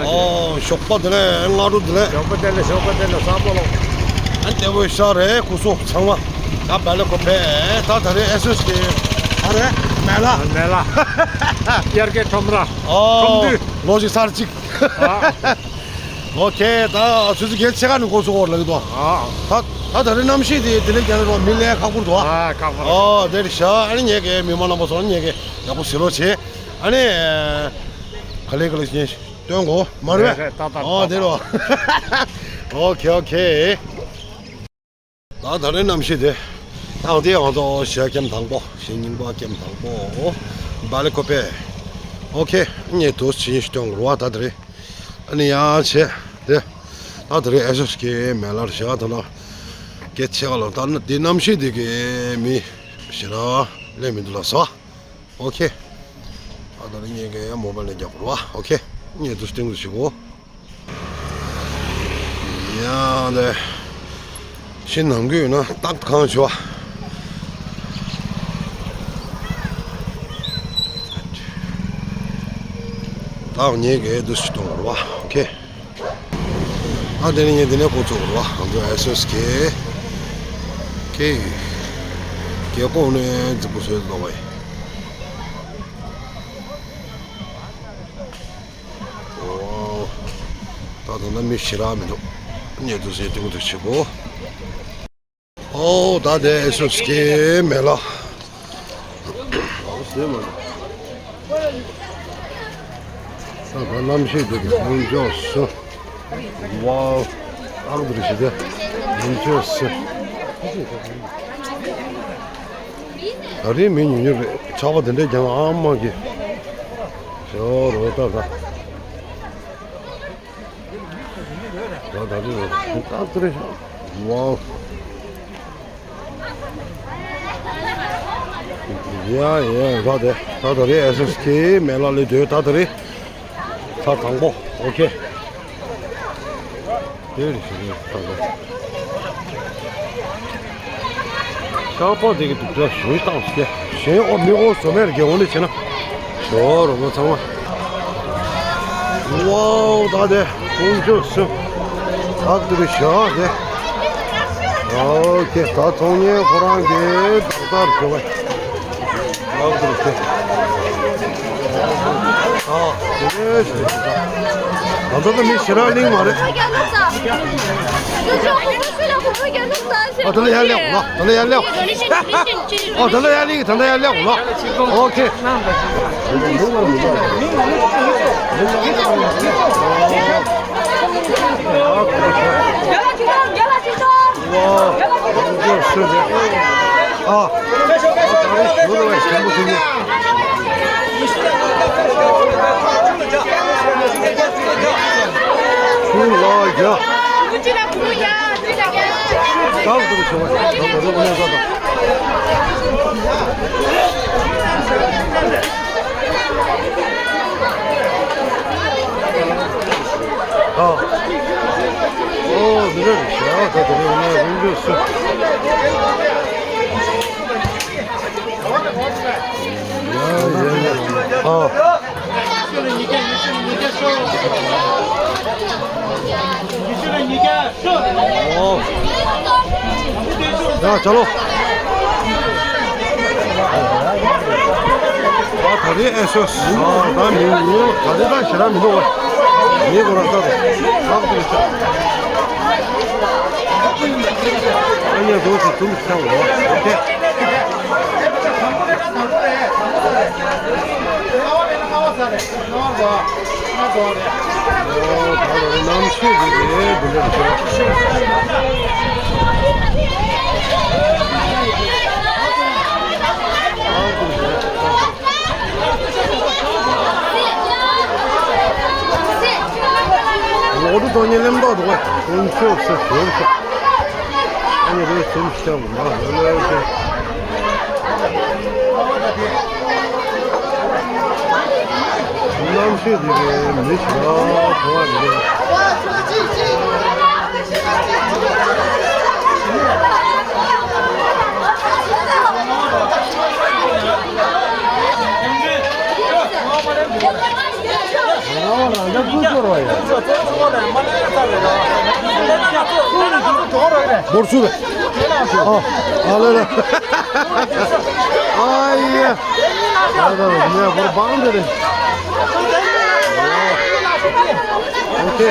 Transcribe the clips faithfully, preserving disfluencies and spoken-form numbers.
ཨོ། ཞོགས་པ་བདེ་ལེགས། སྔ་དྲོ་བདེ་ལེགས། ཞོགས་པ་བདེ་ལེགས། ཞོགས་པ་བདེ་ལེགས། བསམ་བློ་ལོག་ཨ་བདེ་པོ་ཤ་རེད། སྐུ་གཟུགས་ཚང་མ། ད་བལ་ལེ་ཀོ་ཕེ། ད་ད་རེས་ཨེ་སོ་སི་གི་ཨ་རེ་མེ་ལ། མེ་ལ། དབྱར་ཁའི་ཁྲོམ་ར། ཨོ། ཁྲོམ་དུས། ལོ་གཅིག་ཚར་གཅིག་ཨ། ཨོ་ཁེ། ད་ཆུ་ཚོད་བརྒྱད་ཕྱེད་ཀ་ནས་འགོ་ཚུགས་འོར་ལ་གི་དོ། ཨ། ད་ད་ད་རེས་གནམ་གཤིས་དེ་དེ་ལས་ཀྱང་རོ་མི་ལས་ཁག་པོ་འགྲོ་ཨ། ཨ་ཁག་པོ། ཨོ་དེ་རེད་ཤག་ཨ་ནི་ངས་གི་མི་མང་རྣམ་པ་ཚོ་ངས་གི་ཡག་པོ་ཟེར་རོགས་བྱེད། ཨ་ནི་ག་ལེ་ག་ལེ་ཉེ་སྟོན་གོ་མ་རེད། རེད་རེད། ཏག་ཏག་ཨོ་ཏག་དེ་རོ། ཏག་ཨོ་ཁེ་ཨོ་ཁེ། ད་ད་རེས་གནམ་གཤིས་དེ། ད་དེ་ང་ཚོ་ཞག་ཀེམ་དང་པོ། ཞག་རྙིང་པ་ཀེམ་དང་པོ། བལ་ལེ་ཀོ་ཕེ། ཨོ་ཁེ། ངས་དུས་ཕྱིན་སྟོན་གོ་ར་ད་ད་རེས། ཨ་ནི་ཡང་བྱས་ཏེ། ད་ད་རེས་ཨེ་སོ་སི་གི་མེ་ལ་རེད་ཤག་ད་ལ་སྐད་ཆ་ག་ལ་ད་ན་དེ་གནམ་གཤིས་དེ་གི་མི་ཞེ་དྲག་སླེབས་མི་འདུག་ལགས་སོ། ཨོ་ཁེ། ད་ད་རེས་ངས་གི་མོ་བལ་ལེན་རྒྱག་དགོས་རེད་པ། ཨོ་ཁེ། ངས་དུས་སྟེང་དུ་བྱེད་དགོས། ཡང་དེ། ཤིང་ནང་གི་ཡོད་ན་རྟགས་གང་བྱོས། ད་ངས་གི་དུས་སུ་གཏོང་བར་བ། ཨོ་ཁེ། ཨ་དེ་ནས་ངས་འདི་ནས་འགོ་ཚུགས་བར་བ། ང་ཚོ་ཨེ་སོ་སི་ཁེ། ཁེ། ཁེ་ཁོང་ནས་འཛུགས་པོ་བཟོས་འདུག་བས། ཨོ། ད་དུང་ན་མི་ཞེ་དྲག་མི་འདུག་ཉེ་དུ་ཟེར་ཏིང་དུ་ཆེ་གོ། ཨོ་ད་དེ་ཨེ་སོ་སི་ཀའི་མེ་ལ། ད་ད་གནམ་གཤིས་འདུག་གི་ཡོང་འཇོག་སུ། ཝའོ། ཨང་དུ་རི་ཞི་དེ་ཡོང་འཇོག་སུ། ད་རིང་མི་ཉུང་ཉུང་རེད། ཆར་པ་དེ་འདྲས་ཀྱང་ཨ་མ་གི། ཞོ་རོ་ད་ད། ད་ད་རིང་རོ་ད་ད་རེད། ཝའོ། ཡ་ཡ་ད་དེ་ད་ད་རེད། ཨེ་སི་ཨེ་སི་ཀེ་མེ་ལ་ལས་སྡོད་ད་ད་རེད། ཚར་དང་པོ། ཨོ་ཁེ། དེ་རེད་ཞེས་ནས་ད་ལོ། ཤག་པ་དེ་གི་དུག་སྒྲ་ཞུ་བཏང་སྐྱེ། གཞན་ཨོ་མི་ཨོ་བཟོ་མེད་རྒྱལ་འོང་ནས་བྱས་ན། ཞོ་རོ་མོ་ཚང་མ། ཝའོ་ད་དེ་ཀུང་ཅོ་སུ། ད་དུ་རི་ཞག་དེ། ཨོ་ཁེ་ད་ཚོང་ཉེ་ཁོ་རང་གི་དུག་ལྟར་བྱོས། ལག་ཏུ་ཁེ། ཨ། དེ་ནས་ད་ལྟ་ད་མི་ཞེ་དྲག་གླེང་མ་རེད། ཨ་ད་ལ་ཡར་སླེབས་འོང་ལ། ད་ལ་ཡར་སླེབས་འོང་། ཨ་ད་ལ་ཡར་སླེབས། ད་ལ་ཡར་སླེབས་འོང་ལ། ཨོ་ཁེ། ཝའོ། ཨ། ད་རེས་ཞུ་རུ་བས་ཆེན་པོ་ཆེན་པོ། ཆུ་ལ་རྒྱ། ད་རུ་ཏུ་རུ་ཞུ་བ་ད་རུ་ཏུ་རུ་གནས་ས་དང་། ཨ། ཨོ་འདི་འདྲ་རེད་ཤག་ད་དེ་རིང་ང་རང་ཚོས་སུ། ཡ་ཡ་ཡ། ཨ། ཨོ། ཡ་ཅ་ལོ། ཨ་ད་རེས་ཨེ་སོ་སི། ཨ་ད་མི་མི་ད་རེས་ད་ཞེ་དྲག་མི་འདུག་བས། མི་ཁོ་རང་ད་དུ་ལག་ཏུ་ཆགས། ཨ་ཡ་དོ་ཞིག་ཏུ་ཆགས་འོ། ཨོ་ཁེ། ཨོ་ད་ལོ་གནམ་གཤིས་འདི་རེད་འདི་འདྲ་རེད། ལོ་དུ་དོ་ཉེ་ལེམ་དོ་དོ་ཁོང་ཆོས་སུ་ཞོར་ཤོག་ཨ་ནི་རེ་སུམ་ཤ་མ་ཧ་ལ་ཤ། གནམ་གཤིས་འདི་གའི་མི་ཞིག་ལ་གོ་བ་མི་འདུག་འབོར་ཆུ་རེད། ཨ། ཨ་ལེ་ལེ། ཨ་ཡེ། ཨ་ད་ངས་བོར་བང་དེ་རེད། ཨོ་ཁེ།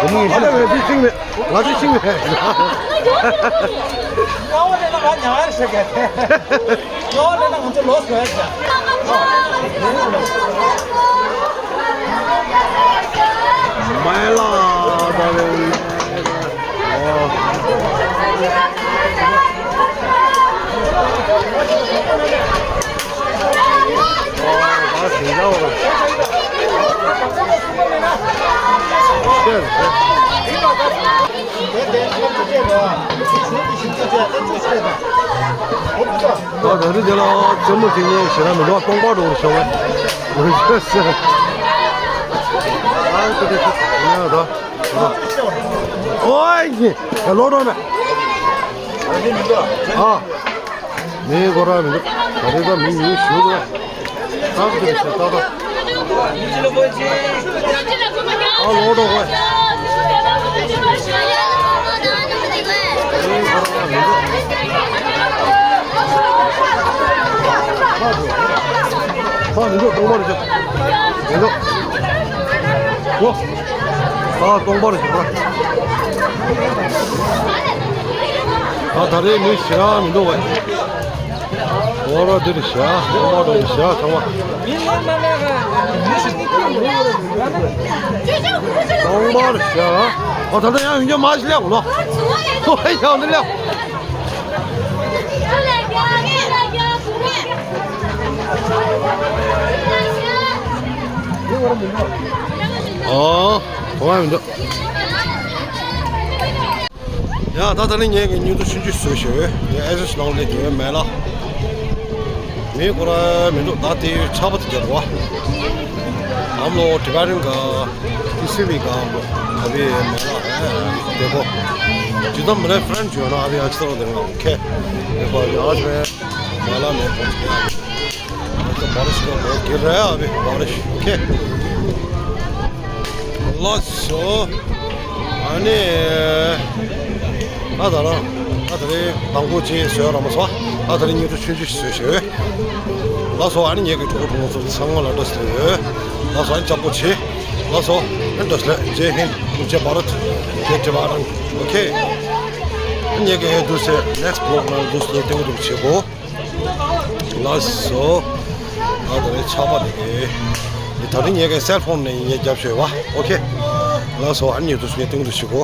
ང་ཚོ་ཤིང་རེད། ང་ཚོ་ཤིང་རེད། ཡོ་ལེ་ན་ང་ཚོ་ལོ་སོ་ཡ། མའི་ལ་ད་རེ། ཨོ། ཨོ། ད་ཟིན་ད་འོ། ད་རེ་དེ་ལ་ཅོ་མོ་དེ་ཉན་ཞེ་ན་མི་འདུག་སྟོང་པ་འགྲོ་ཞོག་བས། ཨོ་ཡེ། ལོག་འགྲོ་མེད། ཨ། མི་གོ་ར་མི་འདུག་ད་རེས་ད་མི་ཉུང་ཞུ་གོ། ཏག་ཏག་ཞིག་ཏག་ཏག་ཨ་ལོ་ཏོ་གོ། ཨ་མི་འདུག་སྟོང་པ་རེད་ཤག་མི་འདུག་ཨོ། ཨ་སྟོང་པ་རེད་ཤག་ཨ་ད་རེས་མི་ཞེ་དྲག་མི་འདུག་བས། ཨོ་ར་འདིར་བཞག་སྟོང་པ་རེད་བཞག་ཚང་མ། སྟོང་པ་རེད་བཞག་ཨོ་ད་ལྟ་ཡང་ཡུན་གྱི་མ་ཞིག་སླེབས་ལོ། ཨོ་ཡང་འདི་སླེབས། ཨོ། གོ་བ་མི་འདུག་ཡ་ད་ད་ནི་ངས་ཀྱི་མྱུར་དུ་ཆུང་ཆུང་བཟོས་ཤོག་ངས་ཨེ་ཟི་ལོང་ལེ་དེ་མེད་ལ། མི་ཁོ་ར་མི་འདུག་ད་དེ་ཆགས་པ་དེ་རྒྱབ་བ། ཨམ་ལོ་དེ་ག་རིང་ག་དེ་སི་བི་ག་ཨམ་ལོ་ཨ་བི་མེད་ལ་དེ་གོ། ཇི་ལྟར་མི་རེ་ཧྥ་རེན་ཌི་ཡོད་ན་ཨ་བི་ཨ་ཅི་ཏོ་དེ་རིང་ལ་ཁེ་དེ་གོ་ཡ་ཨ་ཅི་མེད་ལ་མེད་གོ་ཅི་ཡ། ཨ་ཅི་བ་རི་ཤི་གོ་གི་རེ་ཨ་བི་བ་རི་ཤི་ཁེ། ལགས་སོ། ཨ་ནི། ད་ད་རང་། ད་ད་རེས་དང་པོ་ཅིག་བཟོས་ར་མ་སོང་། ད་ད་རེས་ཉིན་ཐོ་ཆུང་ཆུང་ཞིག་བཟོས་ཤོག་ལགས་སོ། ཨ་ནི་ངེད་ཀྱི་གྲོགས་པོ་གྲོགས་མོ་ཚོ་ཚང་མ་ལ་བཀྲ་ཤིས་བདེ་ལེགས། ལགས་སོ། ཨ་ནི་ལྕགས་པོ་ཆེ། ལགས་སོ། ཨ་ནི་བཀྲ་ཤིས་བདེ་ལེགས། ཇེ་ཧིན། ཇེ་བྷ་རད། ཇེ་ཇེ་བྷ་རད། ཨོ་ཁེ། ཨ་ནི་ངེད་ཀྱི་འདུག་སེ་ནེགསི་བི་ལོག་ནང་འདུག་སེ་ལྟེ་བ་འདུག་བྱེད་དགོས། ལགས་སོ། ང་ད་རེས་ཆགས་པ་དེ་གས། འདི་ད་རིང་ངས་ཀྱི་སེལ་ཕོན་ནས་ངས་རྒྱབ་ཤོད་བ། ཨོ་ཁེ། ལགས་སོ། ཨ་ནི་ཉིན་དུ་ངས་སྟོན་དུ་ཞུ་གོ།